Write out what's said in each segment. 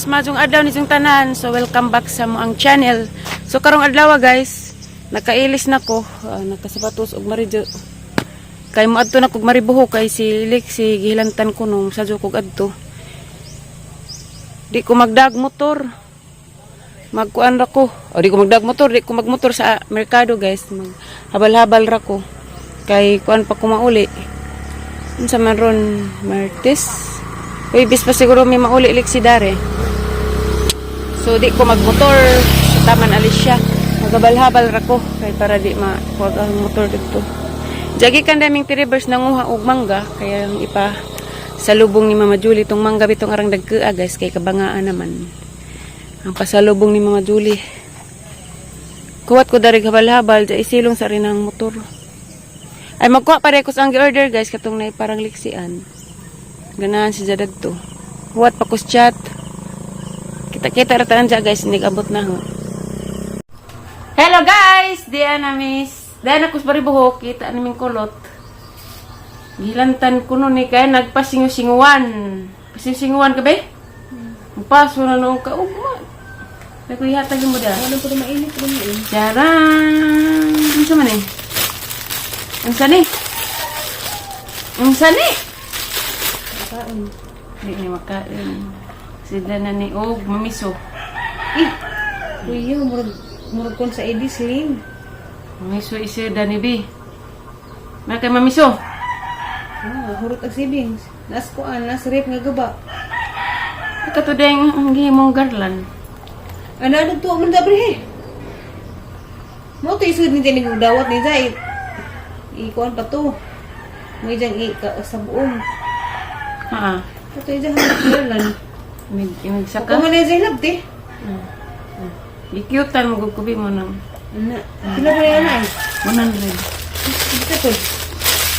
Guys, maayong adlaw ninyong tanan. So welcome back sa among channel. So karong adlaw, guys, nakailis na ko, nakasapatos og maridyo. Kay moadto na kog Maribojoc kay si Lexi gihilantan ko nung sa kog adto. Di ko magdag motor. Magkuan ra ko. O di ko magdag motor, di ko magmotor sa merkado, guys. Mag habal-habal ra ko. Kay kuan pa ko mauli. Unsa man ron, Martes? Huwebes pa siguro may mauli Lexi dare. So di ko magmotor sa Taman Alicia. Maghabal-habal ra ko kay para di makuha ang motor dito. Jagi kan daming tiribers nanguha og mangga kaya ang ipa salubong ni Mama Julie tong mangga bitong arang dagkua, guys, kay kabangaan naman. Ang pasalubong ni Mama Julie. Kuwat ko dari habal-habal, di isilong sa rin ang motor. Ay, magkuha pa rin ko sa ang order, guys, katong na parang liksian. Ganahan si Jadag to. Huwat pa ko sa chat. Kita-kita ra tanan dyan, guys, nag-abot na ho. Hello guys! Diyan na miss. Diyan ako sa Maribojoc, kita naming kulot. Gilantan ko nun eh, kaya nagpasingo-singuan. Pasingo-singuan ka ba? Paso na noong kaugma. Kaya ko ihatag mo da. Ano po na mainit po yun? Charan! Unsa man eh? Unsa ni? Unsa ni? Kaon. Di ni makain. Sila na ni og mamiso. Eh! Kuya, murag, murag kon sa Eddie Slim. Mamiso isida ni B. Na kay mamiso. Ah, hurot ang savings. Nas kuan, nas rep nga gaba. Kato deng ang gihimong garlan. Ano ano to man dabre he? Mo to isud ni tinig dawat ni Zay. Ikuan pa to. Mo ijang i ka sa buong. Ha. Kato ijang hanap. Mig Saka saka. man na Zay labte. Gikyutan mo gud kubi mo nang Ana, pila pa yan ay? 100. Ito to.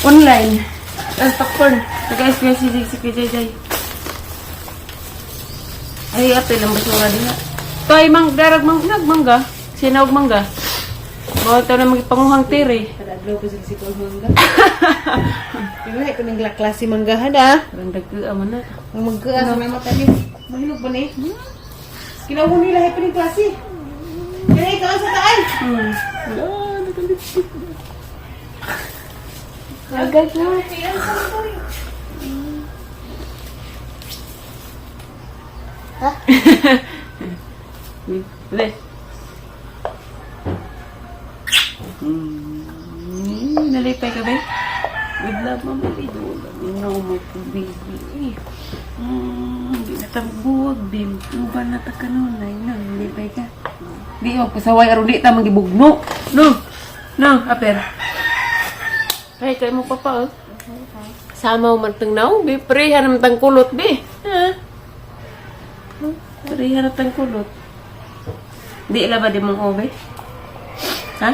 Online. Ang takpon. Taga SPC si Kuya Jay. Ay, ate lang basura din na. Toy, mang darag mang nagmangga. Sinawag mangga. Bawal tayo na magipanguhang tire. Kada adlaw ko sa sikol mangga. Pero ay ko nang klase manggahan ah. Parang dagka man na. Ang magkaa sa may mata ni. Mahilog ba ni? Kinahon nila hay pa ning klase. Kaya ikaw sa taay. Wala, nakalipsik. Agad na. Le. Nalipay ka ba? With love, mama. No, mo ko, baby. Di na tabuwag, babe. Uba na ta kanunay. No, nalipay ka. Di ako pasaway aron di ta magibugno. No. No, aper. Ay, kay mo papa, oh. Sama man tang naong, be. Preha naman tang kulot, be. Ha? Pareha na tang kulot. Di ila ba di mong obe? Ha?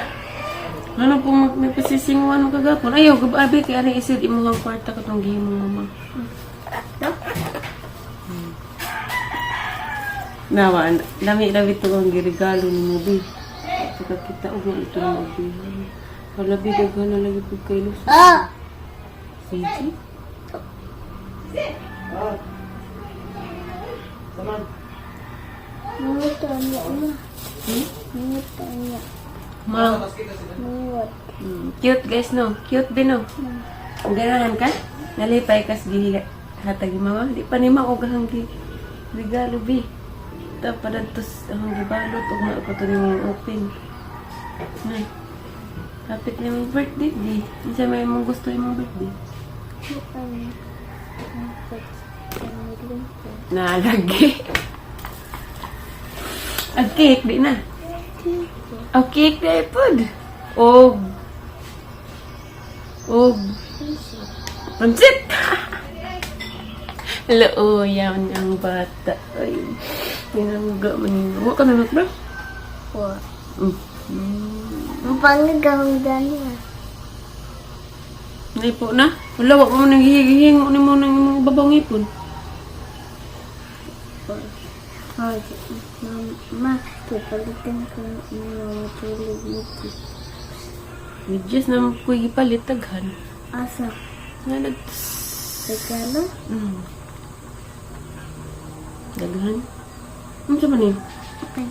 Ano po may pasisinguan mo kagapon? Ayaw, gabi kay ani isid imong kwarta katong gihimong mama. No? Nawa, lami lami to ang giregalo ni mo bi. Pagkakita og nga ito mo bi. Wala bi daghan na lagi pud kay Luz. Ah! Sige. Mangut niya ma. Mangut niya. Ma. Mangut. Cute guys, no? Cute din, no? Ganahan ka? Nalipay kas gihiga hatag ni mama. Di pa ni ma og ang gi regalo bi. Ta padadtos ang gibalot ug ma ko to nimong open. Nay. Hapit na imong birthday di. Unsa may imong gusto imong birthday? Ano? Nalagi. Ang cake di na. Ang cake di pod. Og og pansit. Hello, yan ang bata. Ay, pinangga man yun. Huwag ka na bro. Wa. Mm. Pangagawang niya. Naipo na. Wala, wag mo nang hihigihing. Ano mo nang imong babang ipon. Ay, ma, pipalitan ko ni mama tulog nito. Medyas na ko gipalit taghan. Asa? Nga nag. Regalo? Daghan. Ano sa man eh? Okay.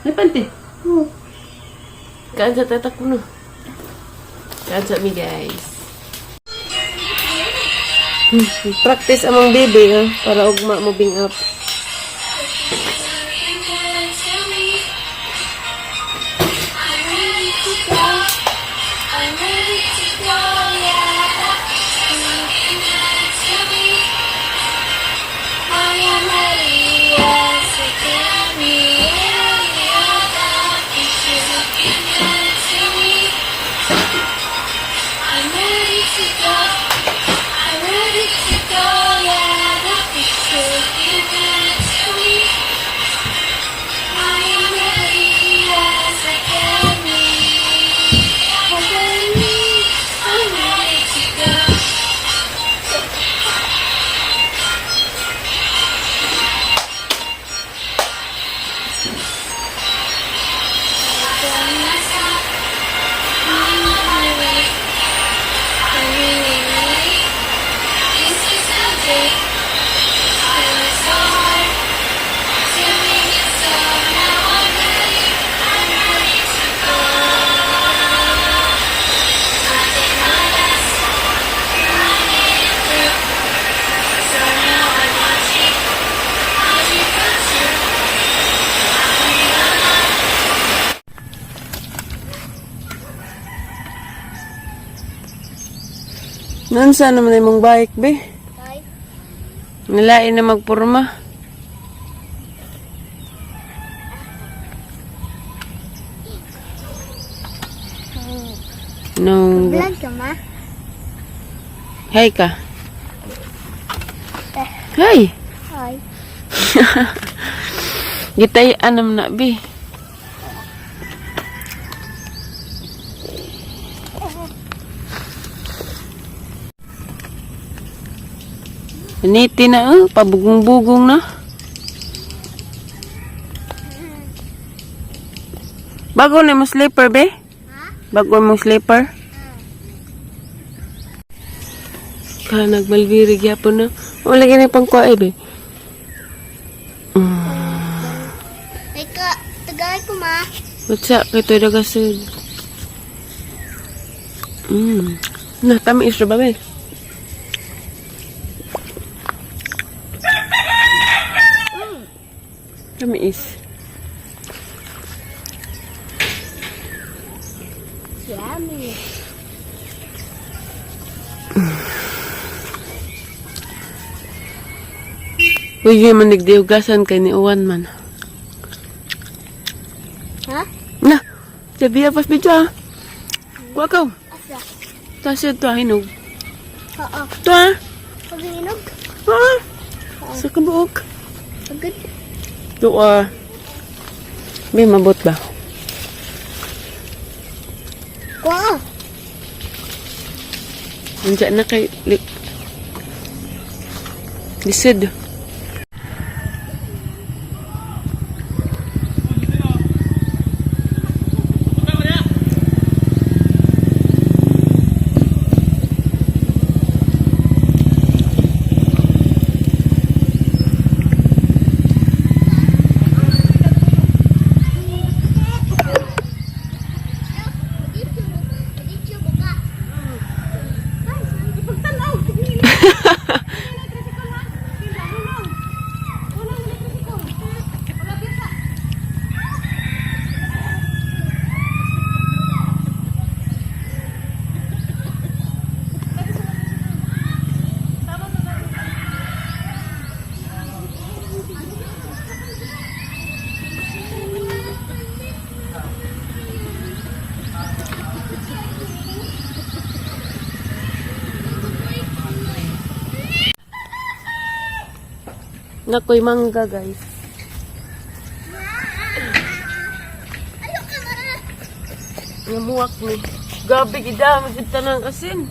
Ay, pante. Oo. Kaan sa tatak ko no. Kaan sa mi, guys. Practice among baby, ah, para ugma moving up. I'm ready to go, yeah. I am ready as I can be. I'm ready to go. I'm ready to go, yeah. The future given to me. I am ready as I can be. I'm ready. I'm ready to go. This is the day. It's over. To make it so. Now I'm ready. I'm ready to go. I did my best. I made it through. So now I'm watching. As you come true. Noon sa naman imong bike, be? Bye. Nilain na magpurma. No. Vlog ka ma? Hi ka. Hi. Hi. Gitay anam na bi. Niti na oh, pabugong-bugong na. Bago na mo slipper be? Bago mo slipper? Ka nagmalbiri gyapon na. Wala gani pang kuha eh, be. Teka, tagay ko ma. What's up? Kay to'y dagasid. Na, tama isra ba, be? Tama is. Yummy. Uy, yun man nagdiugasan kay ni Uwan man. Ha? Na! Sabi pas bidyo ah. Kuha ka. Asa? Taas yun to ah, hinog. Oo. To ah. Paginog? Ah! Sa kabuok. Pagod. To ah. May mabot ba? Kuha. Nandiyan na kay... Lisod. Nakoy mangga, guys. Ngamuwak ni. Gabi gida, magkita ng asin.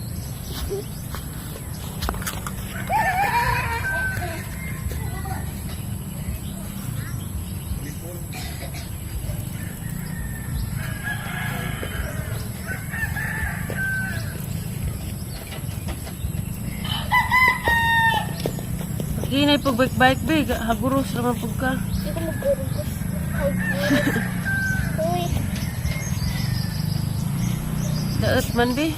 Paginay pag bike bike be, haguros naman pag ka. Hindi ko mag-urugos. Uy, Daot man be.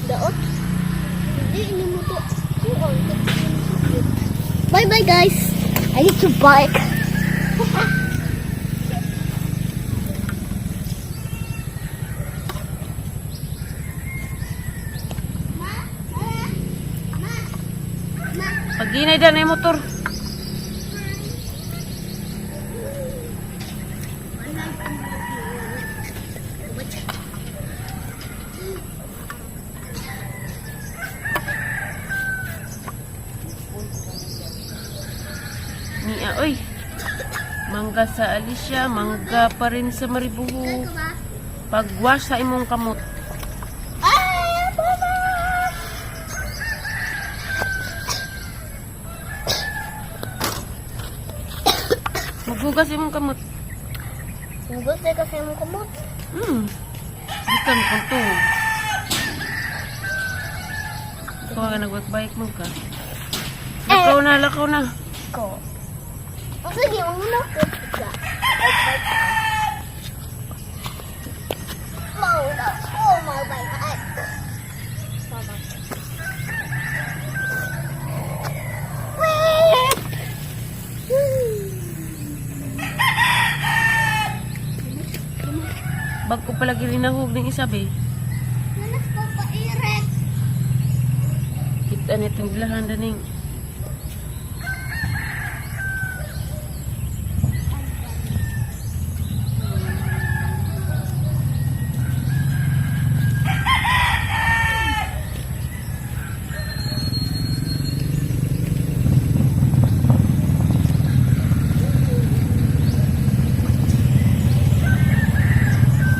daot. Hindi, ini mo to. Kuon. Bye bye guys. I need to bike. Paginay da na yung motor. Niya, oy. Mangga sa Alicia, mangga pa rin sa Maribuho. Pagwash sa imong kamot. Ah, bye-bye. Maghugas imong kamot. Hugas na kasi mo kamot. Gikan kung to. Ikaw nga nag-bike mo ka. Lakaw na, lakaw na. Ko. O sige, mauna ko. Bike ka. Mauna ko, mag-bike. Mama. Wait! Bag ko pala gilinahog ng isa, be. Nanas pa pairek. Kita nitong bilahan daning.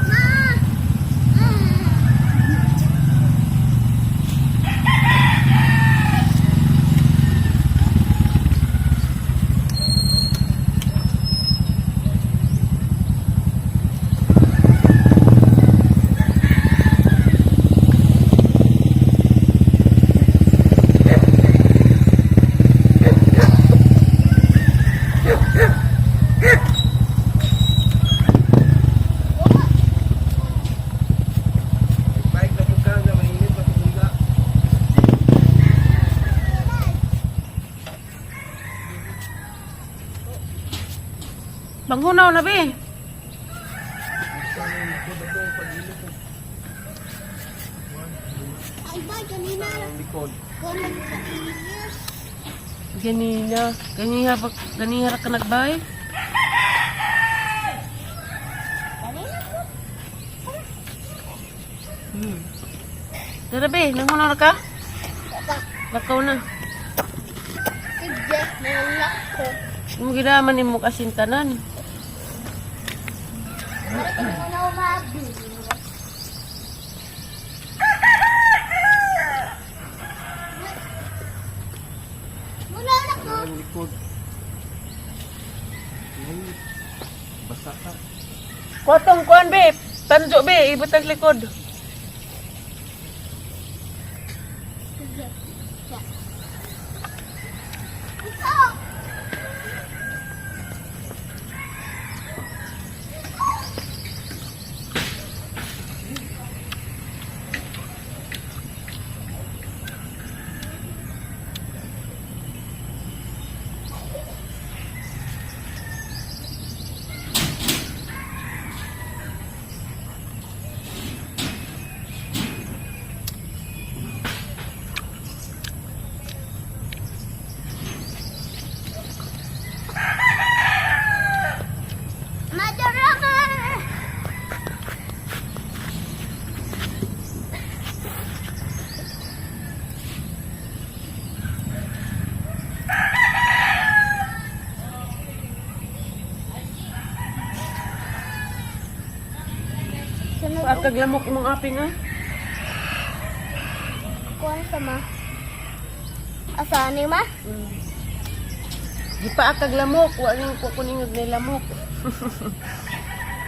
Ma! Bike na pugka na mainit na pugka. Banghunaw na, be. Ay ba, ganina. Ang likod. Ganun ka ilis. Ganina. Ganiha, ganiha ra ka nagbay. Kanina ko. Tara, be. Nanghunaw na ka? Baba. Lakaw na. Sige, mauna ko. Mo gidaman nimo kasintanan. Bakit mo na umabi? Muna na ko. Ang likod. Mainit. Basa ka. Kotong kuan be. Tanjo be, ibutang likod. Ikaw! Madarama! Sunod Akag lamok imong aping ah. kuan sa ma. Asa ni ma? Gipa akag lamok, wa ning ko kuning na lamok.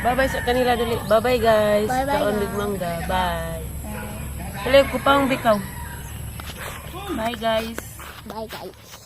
Bye-bye sa kanila dali. Bye-bye guys. Bye-bye, Kaon guys. big mangga. Bye. Dali ko pang bikaw. Bye guys. Bye guys.